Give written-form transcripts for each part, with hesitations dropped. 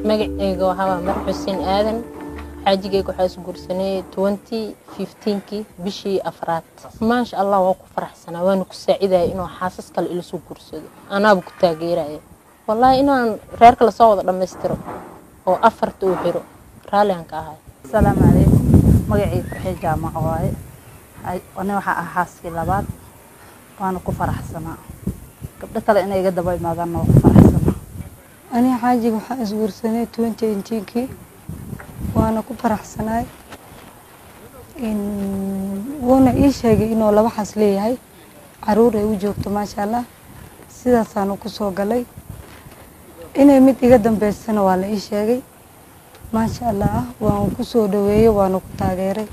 Magacayga waxaa waa Mar Xuseen Aadan. Xaajigayga waxaa is guursanay 2015kii bishii afraad. Maasha Allah, waa ku faraxsanaa, waana ku saacidaya inuu xaasas kale ila soo guursado, anaaba ku taageeraya wallaahi inaan reerka lasoo wada dhammaystiro oo afarta uu xiro, raalli aan ka ahay. Asalaamu calaykum. Magacii Farxii Jaamac waaye. Ani waxaa ah xaaskii labaad, waana ku faraxsanaa. Gabdho kale inay iga daba imaadaanna waa ku faraxsanaa. Ani xaajiga waxaa isguursanay 2018kii, waana ku faraxsanaay. Wuuna ii sheegay inuu laba xaas leeyahay, caruur ay u joogto, maasha Allah. Sidaasaanu kusoo galay. Inay mid iga dambeysana waa la ii sheegay, maasha Allah. Waan kusoo dhaweeyey, waana ku taageeray.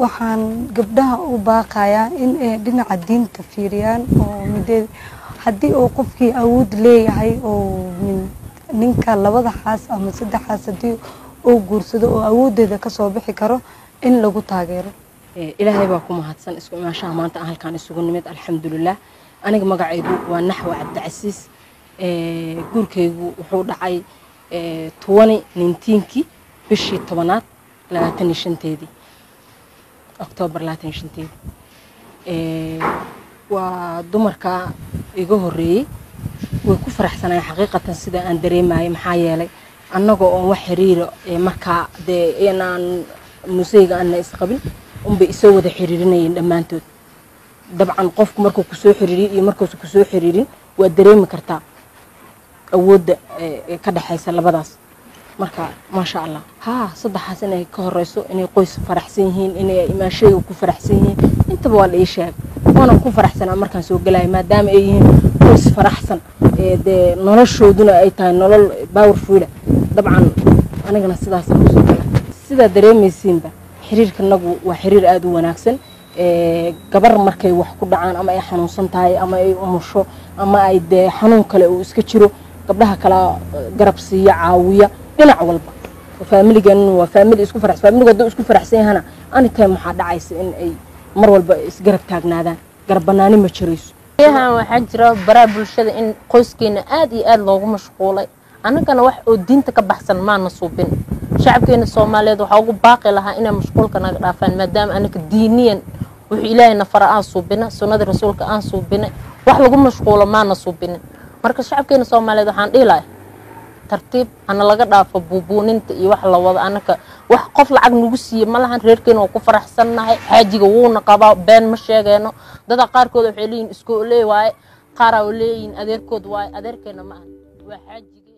Waxaan gabdhaha u baaqayaa in ay dhinaca diinta fiiriyaan oo mideed haddii uu qofkii awood leeyahay oo ninka labada xaas ama saddex xaas haddii uu guursado oo awooddeeda kasoo bixi karo, in lagu taageero. Ilaahay baa ku mahadsan isku imaanshaha maanta aan halkaan isugu nimid, alxamdulilah. Aniga magacaygu waa Naxwa Cabdicasiis. Guurkaygu wuxuu dhacay 2019kii bishii 10aad 25-teedii, Oktoobar 25-teedii. Waa dumarka iga horreeyey way ku faraxsanayeen xaqiiqatan sida aan dareemayay, maxaa yeelay annaga oon wax xiriira markaa dee inaan museyga aanna isqabin unbay isoo wada xiriirinayeen dhammaantood. Dabcan qofku markuu kusoo xiriiriyo iyo markuusa kusoo xiriirin waa dareemi kartaa awoodda ka dhexaysa labadaas. Marka maasha Allah, haa, saddexaas inay ka horeyso, inay qoys faraxsan yihiin, inay imaanshayga ku faraxsan yihiin, intaba waa la ii sheegay, waanan ku faraxsanaa markaan soo gelaya, maadaama ay yihiin qoys faraxsan, dee noloshooduna ay tahay nolol powerful. Dabcan anigana sidaasaan kusoo gala. Sidaa dareemaysiinba, xiriirkanagu waa xiriir aada u wanaagsan. Gabar markay wax ku dhacaan ama ay xanuunsan tahay ama ay umusho ama ay dee xanuun kale uu iska jiro, gabdhaha kala garab siiya, caawiya dhinac walba. Faamiligeenna waa faamili isku faraxsan. Faamiligu hadduu isku faraxsan yahana, anytime waxaa dhacaysa in ay mar walba isgarab taagnaadaan, garab banaani ma jirayso. Yahan waxaa jira baraha bulshada in qoyskeena aad iyo aad loogu mashquulay. Annagana wax oo diinta ka baxsan maana suubin. Shacabkeena Soomaaliyeed waxaa ugu baaqi lahaa inay mashquulka naga dhaafaan, maadaama anaka diiniyan wuxuu Ilaahay nafara aan suubina, sunnadii rasuulka aan suubina, wax lagu mashquulo maana suubinin. Marka shacabkeena Soomaaliyeed waxaan dhihi lahay tartiib hana laga dhaafo buubuuninta iyo wax la wado. Anaka wax qof lacag nagu siiye ma lahan. Reerkeena waa ku faraxsannahay, xaajiga wuuna qabaa, been ma sheegeeno. Dada qaarkood waxay leeyihin iskooley waaye, qaaraa leeyihin adeerkood waaye. Adeerkeena ma aha, waa xaajigeena.